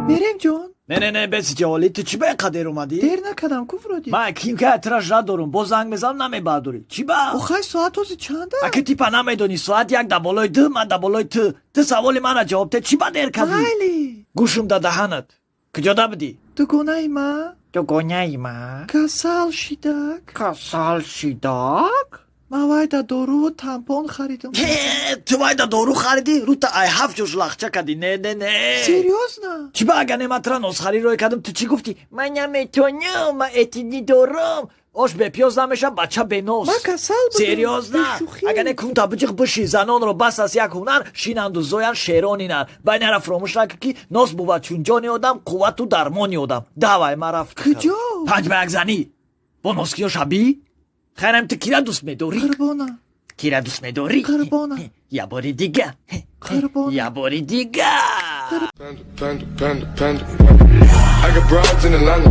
Мерем, ҷон. Не, не, не, беси ҷаволи, ту чӣ ба ин қадер омадӣ? Дер накардам ку вроде. Ман кимкая тира жа дорум, боз занг мезанам, намебардорӣ. Чӣ ба? Охай, соат ҳозир чанда? Аки типа намедонӣ, соат як да болои ду, ман да болои ту. Ту саволи мана ҷавоб те, чӣ ба дер кардӣ? Майли. Гӯшум да даҳанат. Куҷода будӣ? Дугонаи ман. Дугонаи ман? Касал шидак. Касал шидак? Ман вайда доруву тампон харидам. Ту вайда дору харидӣ? Рута ай ҳафт ҷош лахча кардӣ. Не, не, не. Серьёзно? Чӣ ба, агар не, ман тура носхарӣ рой кардам, ту чӣ гуфтӣ? Ман наметонам, ман этидӣ дорам. Ош бепиёз намеша, бача бенос. Ман касал будам. Серьёзно? Бешӯхӣ. Агар не, кунта биҷиқ биши. Занонро бас аст як ҳунар, шинанду зоянд, шеронинанд. Байнара фуромӯш накун, ки нос бувад чун ҷони одам, қуввату дармони одам. Давай, ман рафт. Куҷо? Панҷ ба як занӣ бо носкиё шабӣ. Хайрам, ту кира дӯст медорӣ? Қурбона. Кира дӯст медорӣ? Қурбона. Я бори дига. Қурбона. Я бори дига. Panda, panda, panda, panda. I got broads in Atlanta.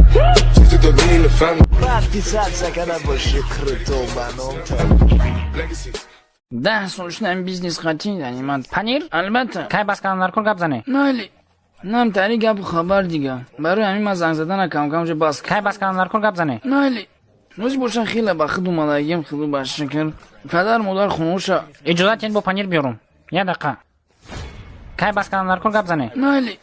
Just to lean the family. Вақти сад сакана боши круто ба номта. Legacies. 10 сол шуд, ҳамин бизнес қатӣ, яъне ман панир, албатта. Кай бас кардам, дар кор гап зане. Майли, нам тари гапу хабар дига, барои ҳамин ман занг задана кам-кам уже бас. Кай бас кардам, дар кор гап зане. Майли, рӯзи бошан хеле ба худ омадагим, худу ба шукр, падар модар хонуша. Иҷозат диҳед, бо панир биёрум, як дақиқа. Кай бас кардам, дар кор гап зане. Майли,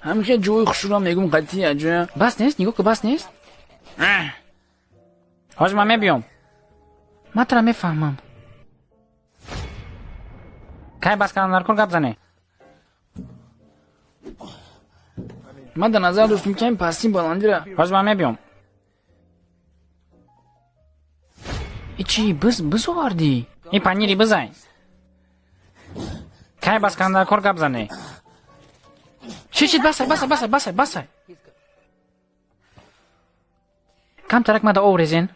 ҳамихе ҷои хушура мегум, қатӣ аҷоя. Бас нест, нигоҳ ку, бас нест. Ҳозир ман мебиём, ман тура мефаҳмам. Кай бас кардам, дар кор гап зане. Ман дар назар доштум, ки ҳамин пасти баландира. Ҳозир ман мебиём. И чӣ, биз биз овардӣ? Ин панири бизай. Кай бас кардам, дар кор гап зане. Шишид, басай, басай, басай, басай, басай. Камтарак мада ов резен.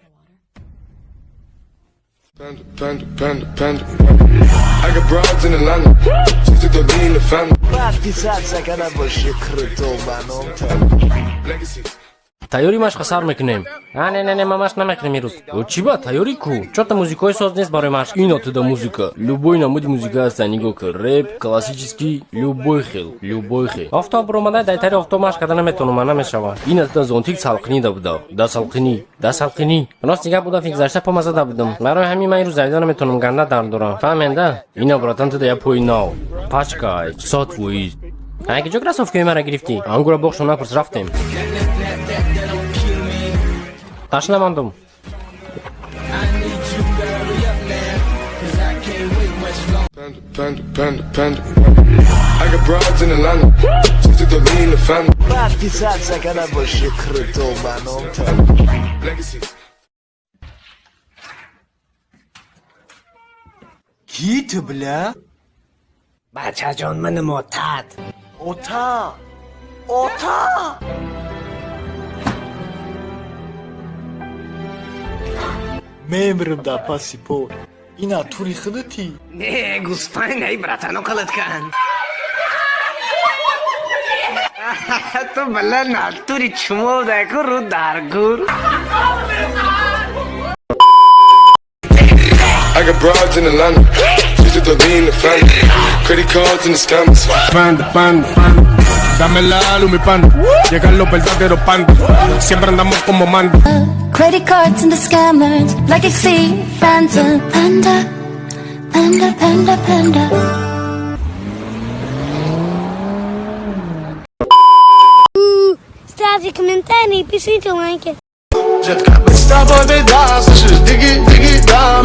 Panda, panda, panda, panda. I got broads in Atlanta. Just to lean the family. Вақти сад сакана боши круто ба номта. Legacies. Тайёрӣ, машқа сар мекунем. А, не, не, не, ман машқ намекунем имрӯз. Чӣ ба, тайёрӣ ку? Чорта музикаҳои соз нест барои машқ. Ина туда музыка, любой намуди музыка ҳаста, нигоҳ кун: реп, классический, любой хел, любой хел. Офтоб буромада, дайтари офтоб машқ карда наметавонам, ман намешава. Ина туда зонтик, салқинӣ да буда, да салқинӣ, да салқинӣ. Рости гап, буда фи гузашта пома зада будам, барои ҳамин ман имрӯз давида наметавонам, ганда дард дорам, фаҳменда? Ина, братан, туда я пои нав, пачкай 100%. Ай, киҷо кроссовкаи мара гирифтӣ? Ангура боғшо напурс, рафтем. Ташна мондум. Panda, panda, panda, panda. I got broads in Atlanta. Just to lean the family. Вақти сад сакана боши круто ба номта. Legacies. Ки ту, бля? Бачаҷон, манам отат. Ота, ота. Мемирим дар паси пой. Ина тури худати? Не, гӯспанд, ай братано қалаткан. Ту бала натури чумо даку ру дар гур. I got broads in Atlanta. Just to lean the family. Credit cards and the scammers. Panda, panda, panda. Dame la luz, mi panda. Llegan los verdaderos pandas. Siempre andamos como mando. Credit cards and the scammers, like a sea phantom. Panda, panda, panda, panda. Ставьте комментарии, пишите лайки. Детка, с тобой беда, слышишь, диги, диги, да.